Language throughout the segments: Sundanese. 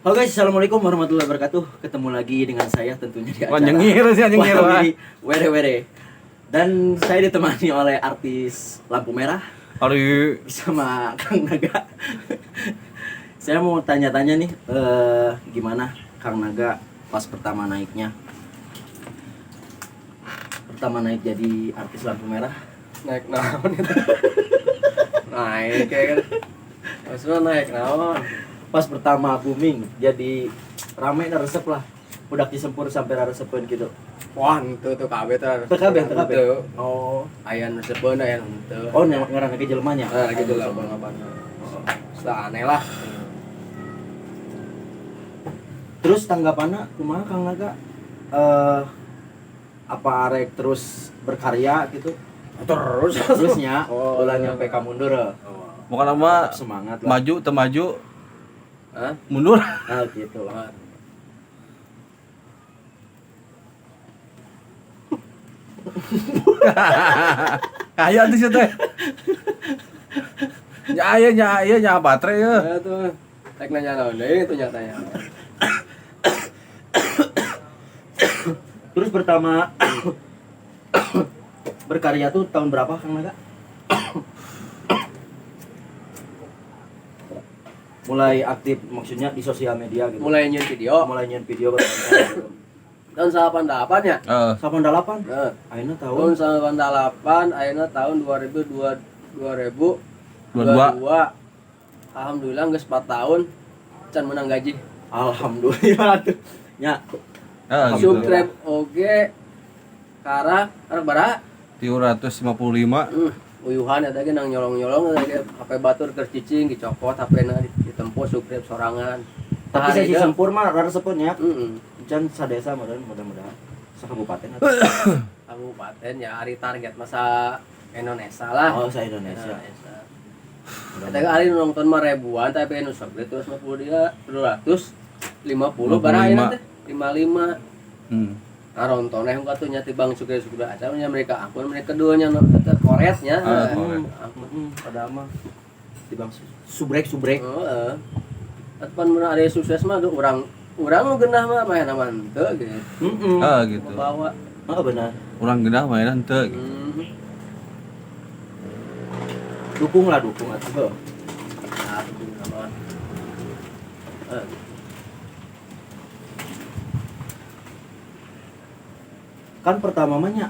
Oke, assalamualaikum warahmatullahi wabarakatuh. Ketemu lagi dengan saya tentunya di Wah, acara nyengir sih, nyengir, wah. Wah, Were Were. Dan saya ditemani oleh artis Lampu Merah Ari bersama Kang Naga. Saya mau tanya-tanya nih, gimana Kang Naga pas pertama naiknya? Pertama naik jadi artis Lampu Merah. Naik naon itu? Naik kayak kan. Maksudnya naik naon? Pas pertama booming jadi rame dan resep lah. Udah disempur sampai resepeun gitu. Wah, henteu tuh kabeh teh. Teu kabeh, teu kabeh. Henteu. Oh. Aya nu resepeun, aya nu henteu. Oh, ngaran lagi jelema nya. Nah, gitu lah bang. Sudah aneh lah. Terus tanggapannya kumaha Kang Naga? Apa arek terus berkarya gitu? Terus. Terusnya Oh, ulah iya. nyampe ka mundur. Oh. Bukan nama Tetap semangat lah. Maju teu maju Hah? mundur. Nah, gitu. Ah. Aya tuh sih teh. Nya aya nya aya nya baterai ya. Ya tuh. Rek nanya naon deui itu nyatanya. Terus pertama berkarya tuh tahun berapa Kang Naga? Mulai aktif maksudnya di sosial media gitu. Mulai nyeun video Mulai nyeun video berkonten gitu. Tahun 88 ya? Heeh. 88. Heeh. Ayeuna tahun Tahun 88 ayeuna tahun 2002 2022. Alhamdulillah geus 4 tahun can menang gaji. Alhamdulillah tuh. Ya, Heeh gitu. Subscribe oge kara karak bara 355. Uyuhan eta ge nang nyolong-nyolong eta ge HP batur keur cicing dicopot HP-na ditempo subscribe sorangan. Tapi saya Hari deui. Sempur mah resepun ya. Heeh. Can sadesa meureun mudah-mudahan sakabupaten atau Kabupaten ya ari target masa Indonesia lah. Oh, sa Indonesia. Indonesia. Eta ge ari nu nonton mah ribuan tapi anu subscribe 250 dia 250 bara ayeuna teh 55. Nah, nontonnya yang katunya tibang suka suka aja nya mereka akun mereka keduanya no, eta koretnya. Ah, koret. Akun. Padahal mah tibang subrek subrek. Heeh. Atuh mun ada sukses mah aduh urang urang nu geunah mah mah mah henteu gitu. Heeh. Heeh gitu. Bawa. Heeh benar. Urang genah mainan teu gitu. Dukung lah dukung atuh. Nah, dukung sama. Kan pertama mah nya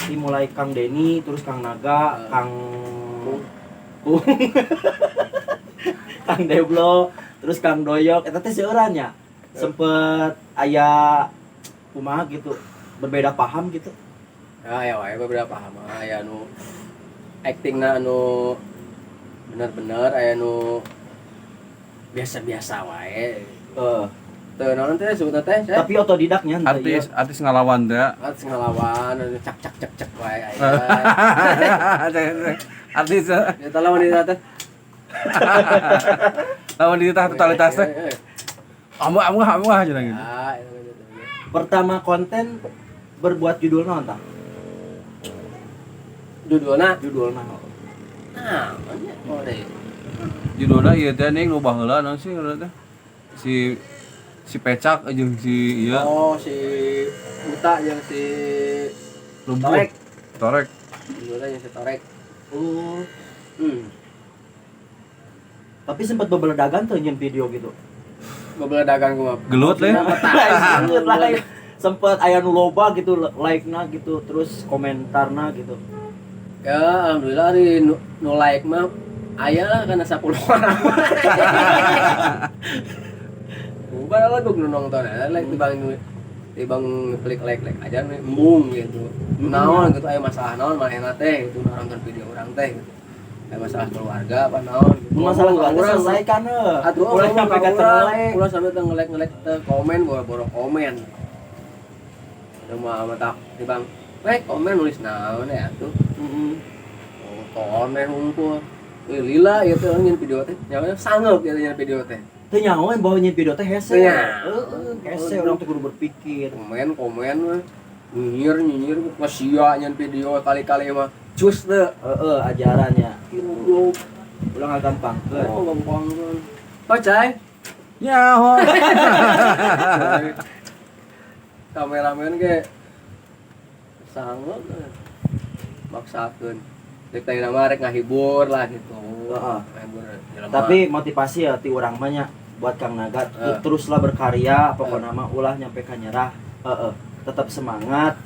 dimulai Kang Denny, terus Kang Naga, Kang Kung. Kang Deblo, terus Kang Doyok, eta teh seueuran nya. Sempet aya kumaha gitu, berbeda paham gitu. Ya aya wae beberapa paham aya nu actingna anu bener-bener aya nu biasa-biasa wae. Teu naon teh sebutna teh? Tapi otodidaknya henteu Artis ieu. Artis ngalawan teh. Artis ngalawan anu cak cak cak cak wae aya. Artis Eta lawan di teh. lawan di tah totalitas teh. Amu amu amu aja gitu. Ya, eta gitu. Pertama konten berbuat judul naon tah? Judulna Judul naon? Nah, nya oh deh. Judulna ieu teh ning nu baheula naon sih ngaranna teh? Si si Pecak jeung si ieu Oh, si Uta yang si Lumpuh. Torek. Torek. Judulnya yang si Torek. Oh. Tapi sempat bebeledagan tuh nyen video gitu. Bebeledagan gua. Gelut leh. Gelut lah. Sempet aya nu loba gitu like-na gitu, terus komentarna gitu. Ya, alhamdulillah ari nu like mah aya lah kana 10 orang. Bubar lah gua nu nonton ya, like tibang klik like like aja nih embung gitu. Naon gitu aya masalah naon manehna teh gitu nonton video urang teh gitu. Aya masalah keluarga apa naon gitu. Masalah keluarga Urang- selesaikan heuh. Atuh Ulah ngomong sampai ka ka urang, terlek. ulah sampai teu ngelek-ngelek teu komen boro-boro komen. Aduh mah mata di bang, eh komen nulis naon ya atuh. Heeh. Nonton we hungkul. Wih lila ieu teh nyin video teh. Nyawa sangeup ieu nyin video teh. Teu nyaho bahwa nyin video teh hese. Nya. Heeh, hese urang teh kudu berpikir. Komen-komen we. Nyinyir-nyinyir sia nyin video kali-kali mah cus teu. Heeh, ajarannya. Goblok. Ulah ngagampangkeun. Oh, gampangkeun. Oh, Cai. Nyaho. Kameramen ge sanggup maksakeun. Dek teh nama rek ngahibur lah gitu. Heeh. Ngahibur jelema. Tapi motivasi ya ti urang mah nya buat Kang Naga teruslah berkarya, pokokna mah ulah nyampe ka nyerah. Heeh. Tetap semangat.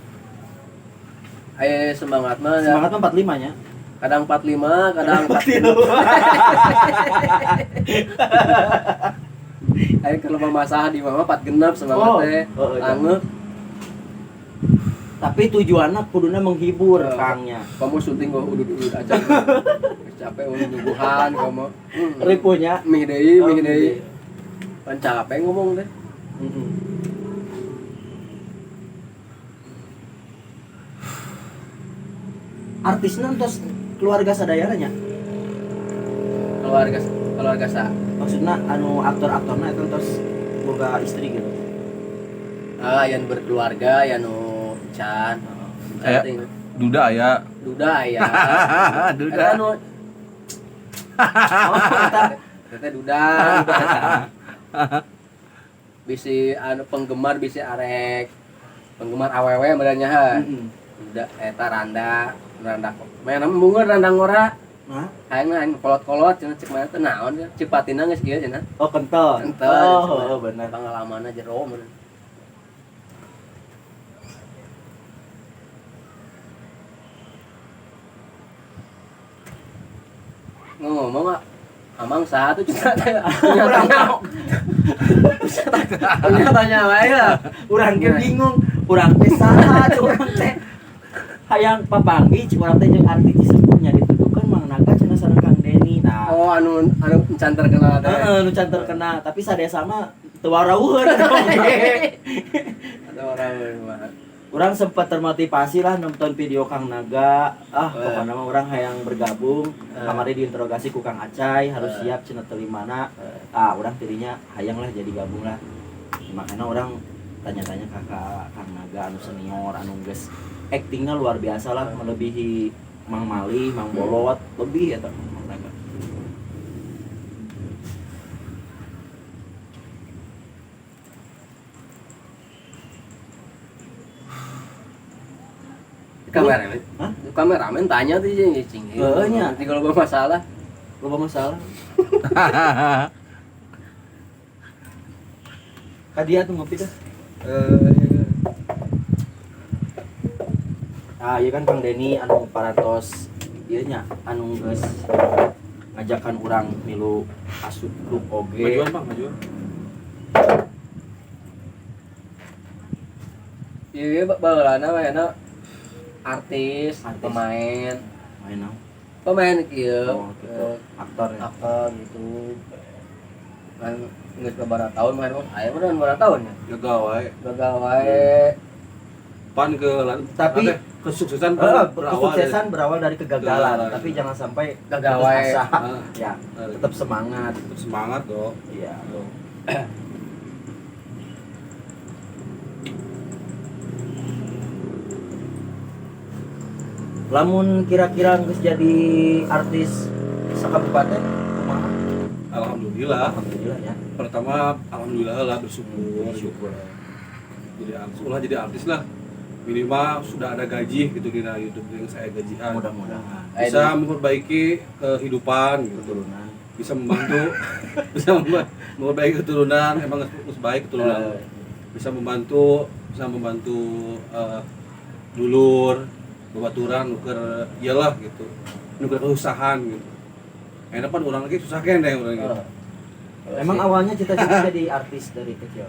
Ayo semangat mah ya. Semangat mah 45 nya. Kadang 45, kadang 43. Ayo kalau masalah di mama 4 genap semangat teh. Langeuk. Tapi tujuannya kuduna menghibur Kangnya. Kamu syuting gua udud-udud aja. Capek nyuguhan kamu. Ripunya mih deui, mih deui. Pan capek ngomong deh. Artisnya entos keluarga sadayana nya. Keluarga sa. Maksudnya anu aktor-aktorna itu entos boga istri gitu. Ah, yang berkeluarga, yang nu can. Aya. Duda aya. Duda aya. Duda. Eta nu Eta duda. Bisi anu penggemar bisi arek. Penggemar awewe merenya ha. Duda eta randa, randa. Mana bunga randa ngora. Hah? Hayang aing kolot-kolot cenah cek mana teh naon cipatina geus kieu cenah. Oh, kental. Kental. Oh, bener. Pengalamanna jero mun. Ngomong amang saha tuh juga tanya wae lah. Urang ge bingung, urang teh saha urang teh hayang papanggih urang teh jeung artis Cisepuhnya dituduhkeun Mang Naga cenah sareng Kang Deni. Nah, oh anu can terkenal teh. Heeh, anu can terkenal, tapi sadaya sama teu waraweuheun. Ada orang mah. Urang sempat termotivasi lah nonton video Kang Naga. Ah, pokoknya mah urang hayang bergabung. Kamari diinterogasi ku Kang Acai, harus siap cenah teu mana. Ah, urang tirinya hayang lah jadi gabung lah. Makanya urang tanya-tanya kakak Kang Naga anu senior, anu geus aktingnya luar biasa lah, melebihi Mang Mali, Mang Bolot, lebih eta Mang Naga. Kameramen. Hah? Kameramen tanya tuh jeung cing. Heeh nya. Nanti kalau masalah, loba masalah. Ka dia tuh ngopi dah. Ah, iya kan Kang Deni anu parantos ieu nya anu geus ngajakan urang milu asup klub oge. Majuan, Bang, majuan. Iya, baheulana mah enak artis, pemain. Main naon? Pemain kieu. Oh, gitu. Aktor ya. Aktor gitu. Kan geus beberapa tahun main mah. Aya mah beberapa tahun ya. Gagal wae. Gagal wae. Pan ke tapi kesuksesan berawal dari kegagalan, tapi jangan sampai gagal wae. Ya, tetap semangat. Tetap semangat dong. Iya. Lamun kira-kira geus jadi artis sakabupaten kumaha? Alhamdulillah. Alhamdulillah ya. Pertama alhamdulillah lah, bersyukur. Bersyukur. Jadi artis, ulah jadi artis lah. Minimal sudah ada gaji gitu di YouTube yang saya gajian. Mudah-mudahan bisa memperbaiki kehidupan gitu. Keturunan. Bisa membantu bisa memperbaiki keturunan, emang harus baik keturunan. Bisa membantu dulur, babaturan nuker iyalah gitu. Nuker kesusahan gitu. Enak pan orang lagi susah kene orang gitu. Emang awalnya cita-cita jadi artis dari kecil.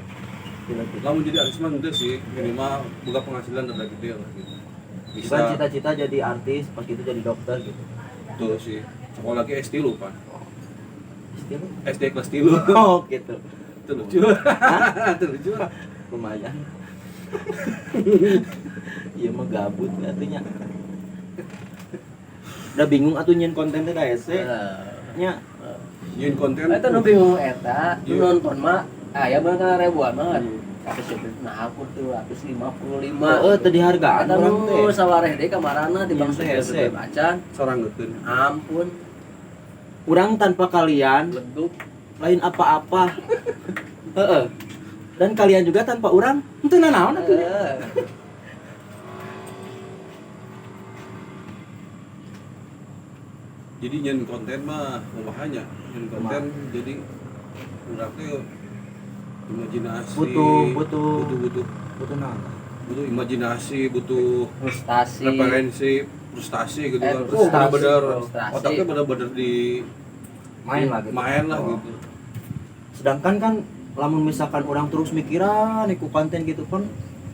Lamun jadi artis mah henteu sih, minimal buka penghasilan rada gede lah gitu. Bisa cita-cita jadi artis, pas gitu jadi dokter gitu. Betul sih. Sekolah lagi SD lu, Pak. SD lu? SD kelas 3. Oh, gitu. Itu lucu. Itu lucu. Lumayan. Iya mah gabut artinya. Udah bingung atuh nyeun konten teh hese. Nya nyeun konten. Eta nu bingung eta, nu nonton mah aya bener ribuan mah. Nah, aku tuh 155. Heeh, teu dihargaan urang teh. Sawareh deui kamarana di bangsa hese acan soranggeutkeun. Ampun. Urang tanpa kalian leduk. Lain apa-apa. Heeh. Dan kalian juga tanpa urang henteu nanaon atuh. Jadi nyen konten mah kumahanya, nyen konten jadi urang teh imajinasi butuh naon? Butuh imajinasi, butuh frustasi, referensi, frustasi gitu kan. Oh, bener-bener otaknya bener-bener di main lah gitu. Main lah gitu. Sedangkan kan lamun misalkan orang terus mikiran ikut konten gitu kan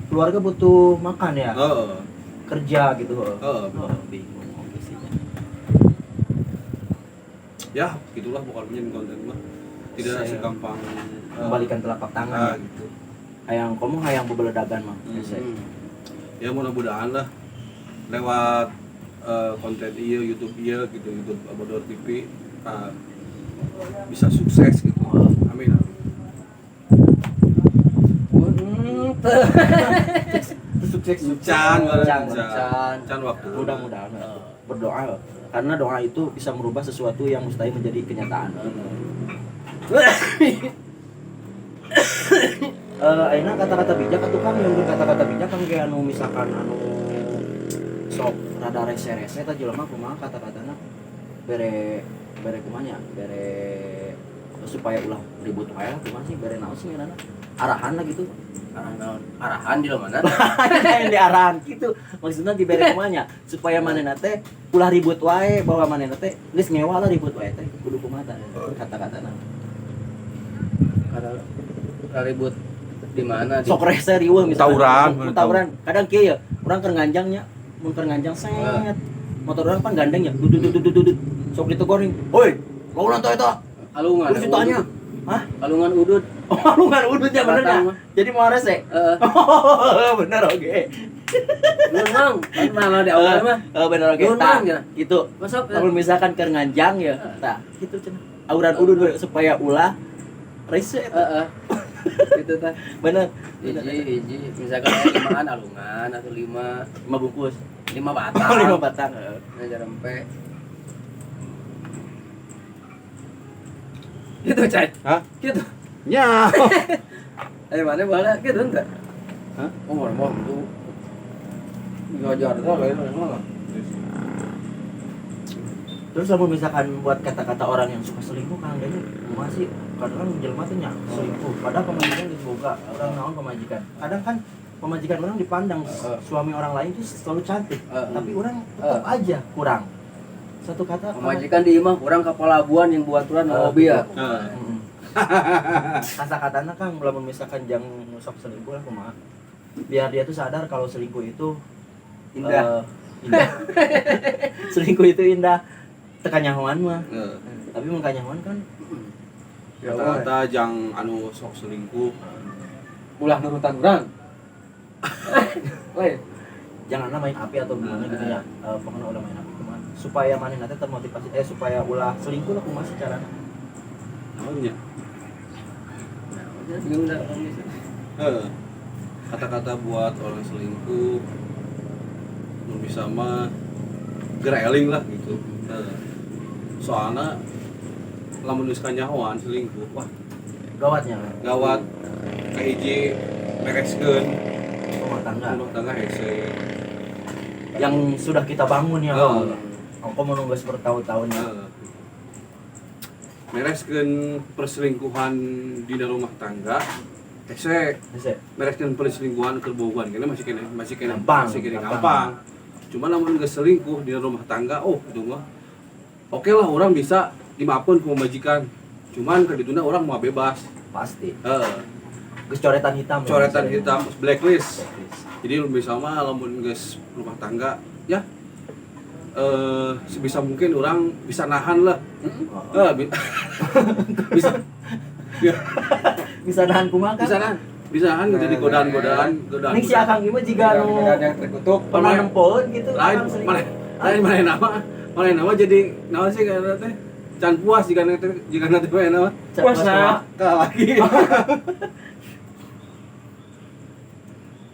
keluarga butuh makan ya. Kerja gitu. Bingung oke sih. Ya, gitulah pokoknya konten mah. Tidak segampang membalikan telapak tangan gitu. Hayang kamu hayang bebeledagan mah. Ya mudah-mudahan lah lewat konten iya YouTube iya gitu, YouTube Bodor TV bisa sukses gitu. Amin. Sukses can waktu. Mudah-mudahan berdoa karena doa itu bisa merubah sesuatu yang mustahil menjadi kenyataan. Ayeuna kata-kata bijak atuh Kang, yang kata-kata bijak kan kayak anu misalkan anu sok rada rese-rese tah jelema kumaha kata-katana bere bere kumanya bere supaya ulah ribut wae kumaha sih bere naon sih ngaranna arahan lah gitu. Arahan naon? Arahan di mana? Yang di arahan gitu. Maksudnya dibere kumanya supaya manehna teh ulah ribut wae bahwa manehna teh geus ngewa lah ribut wae teh kudu kumaha tah kata-katana. Kata ribut di mana? Sok rese riweuh misalkan. Tawuran. Kadang kieu ya, urang keur nganjangnya, mun keur nganjang set. Motor urang pan gandeng ya, dudut dudut dudut. Sok ditegor nih. Hoi, launan teh eta. Alungan. Terus ditanya, hah? Alungan udut. Oh, alungan udut ya bener ya. Jadi mau rese. Heeh. Bener oke. Nuhun Mang, mana di awal mah. Heeh bener oke. Tah, gitu. Masuk. Lamun misalkan keur nganjang ya, tah gitu cenah. Auran udut supaya ulah rese. Heeh. Gitu tah. Bener. Hiji misalkan aya limaan alungan atau 5 bungkus. 5 batang. 5 batang. Heeh. Jarempe. Gitu, Cai. Hah? Gitu. Nya. Mana bala gitu enggak? Hah? Oh, mau tuh. Ngajar teh lain mah. Terus lamun misalkan buat kata-kata orang yang suka selingkuh kan Dani, kumaha sih? Kadang kan jelema teh nya selingkuh, padahal pamajikan geus boga, urang naon pamajikan. Kadang kan pamajikan orang dipandang suami orang lain tuh selalu cantik, tapi orang tetap aja kurang. Satu kata pamajikan di imah kurang ka pelabuhan yang buaturan hobi ya. Kata-katana kan lamun misalkan jang sok selingkuh lah kumaha. Biar dia tuh sadar kalau selingkuh itu indah. Indah. Selingkuh itu indah. Teu kanyahoan mah. Tapi mun kanyahoan kan kata-kata jang anu sok selingkuh ulah nurutan urang. Lain. Janganlah main api atau gimana gitu ya. Pokoknya ulah main api kumaha supaya manehna teh termotivasi supaya ulah selingkuh lah kumaha secarana. Naonnya? Bingung dah orang bisa. Kata-kata buat orang selingkuh mun bisa mah gereling lah gitu. Soalnya lamun geus kanyahoan selingkuh, wah gawatnya. Gawat kahiji mereskeun rumah tangga hese. Yang sudah kita bangun ya. Engko menunggu bertahun-tahun ya. Mereskeun perselingkuhan dina rumah tangga hese. Mereskeun perselingkuhan keur bogohan kene masih kene gampang. Cuma lamun geus selingkuh di rumah tangga, oh itu mah oke lah orang bisa dimaafkan ku pamajikan. Cuman ka dituna orang mau bebas. Pasti. Geus coretan hitam. Coretan hitam, blacklist. Jadi lebih sama lamun geus rumah tangga ya sebisa mungkin orang bisa nahan lah. Bisa. Ya. Bisa nahan kumaha kan? Bisa nahan. Bisa nahan jadi godaan-godaan, godaan. Nih si Akang ieu mah jiga anu godaan yang terkutuk pernah nempoeun gitu. Lain mana nama jadi naon sih karena teh can puas jika nanti mana nama puas nah lagi.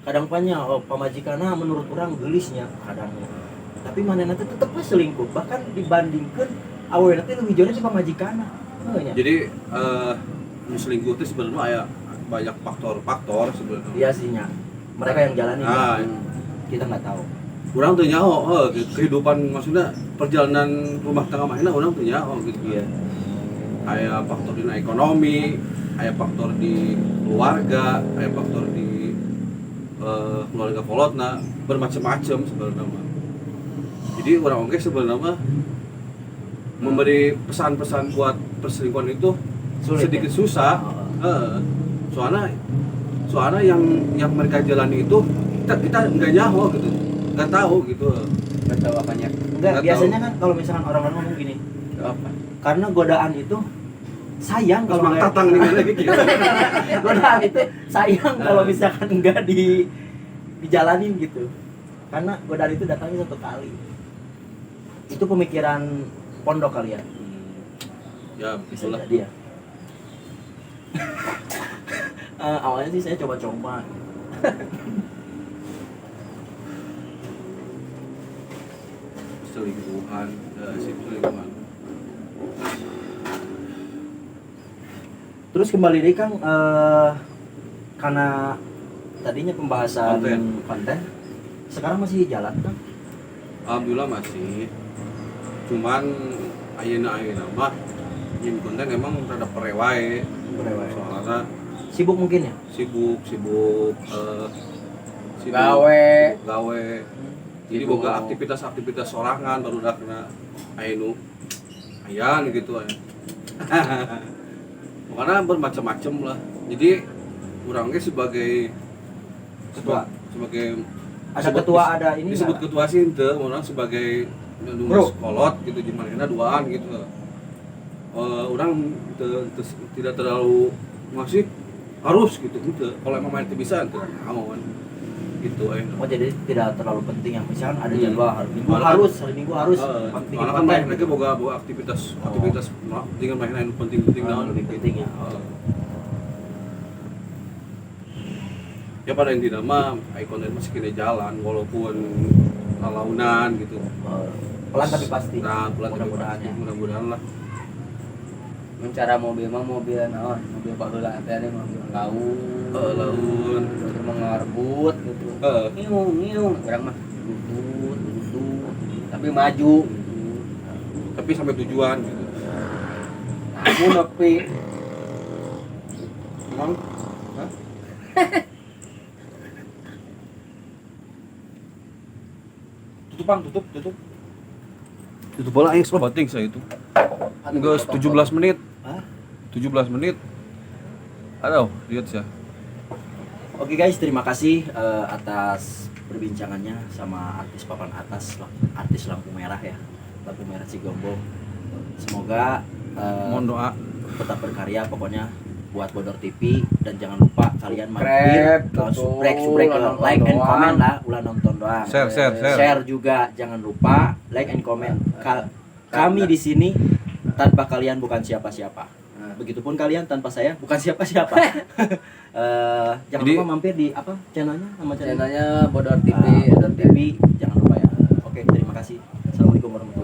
Kadang banyak pamajikanna menurut orang gelisnya kadangnya. Tapi manehna teh tetep we selingkuh, bahkan dibandingkeun awewe teh leuwih jore si pamajikanna. Oh, iya. Jadi selingkuh itu sebenarnya aya banyak faktor-faktor sebenarnya. Iya sih nya. Mereka yang jalani. Nah, kan? Kita nggak tahu. Urang teu nyaho kehidupan maksudnya perjalanan rumah tangga mahina urang teu nyaho gitu. Iya. Aya faktor di ekonomi, aya faktor di keluarga, aya faktor di keluarga kolotna, bermacam-macam sebenarnya mah. Jadi urang oge sebenarnya mah memberi pesan-pesan buat perselingkuhan itu sulit, sedikit ya? Susah. Soalnya yang mereka jalani itu kita nggak nyaho gitu, nggak tahu gitu. Nggak tahu apanya. Nggak, biasanya kan kalau misalkan orang-orang ngomong gini, apa? Karena godaan itu sayang kalau nggak tatang nih lagi gitu. Godaan itu sayang kalau misalkan nggak dijalanin gitu. Karena godaan itu datangnya satu kali. Itu pemikiran pondok kali ya. Ya, bisa jadi ya. Awalnya sih saya coba-coba. Selingkuhan, selingkuhan. Terus kembali deh Kang, karena tadinya pembahasan konten, sekarang masih jalan Kang? Alhamdulillah masih. Cuman ayeuna mah nyin konten emang rada perewae. Soalnya sibuk mungkin ya? Sibuk gawe. Jadi boga aktivitas-aktivitas sorangan baru dah kena aya nu ayan gitu aya. Makanya bermacam-macam lah. Jadi urang ge sebagai ketua, sebagai ada ketua, ada ini disebut ketua sih henteu, urang sebagai nu kolot gitu jeung duaan gitu. Urang tidak terlalu masih harus gitu gitu. Kalau emang main itu bisa henteu naon gitu. Oh, jadi tidak terlalu penting yang misalkan ada jadwal hari Minggu harus, hari Minggu harus penting. Karena kan main mereka boga aktivitas dengan main lain penting-penting naon lebih penting ya. Ya pada intinya mah konten masih kena jalan walaupun lalaunan gitu. Pelan tapi pasti. Nah, pelan tapi pasti. Ya. Mudah-mudahan lah. Cara mobil mah mobil naon, mobil baheula teh mobil laun. Laun, terus mengarbut gitu. Ngiung, urang mah lutut, tapi maju gitu. Tapi sampai tujuan gitu. Aku nepi. Emang? Hah? Tutup Bang, tutup. Tutup bola aing slow bating saya itu. Enggak 17 menit. Hah? 17 menit. Aduh, lihat ya. Oke guys, terima kasih atas perbincangannya sama artis papan atas, artis lampu merah ya. Lampu merah Cigombong. Semoga mohon doa tetap berkarya pokoknya buat Bodor TV, dan jangan lupa kalian mampir, subrek, like and comment lah, ulah nonton doang. Share juga jangan lupa like and comment. Kami di sini tanpa kalian bukan siapa-siapa. Begitupun kalian tanpa saya bukan siapa-siapa. Jangan lupa mampir di apa channelnya, nama channelnya Bodor TV, Bodor TV, jangan lupa ya. Oke, terima kasih. Assalamualaikum warahmatullahi wabarakatuh.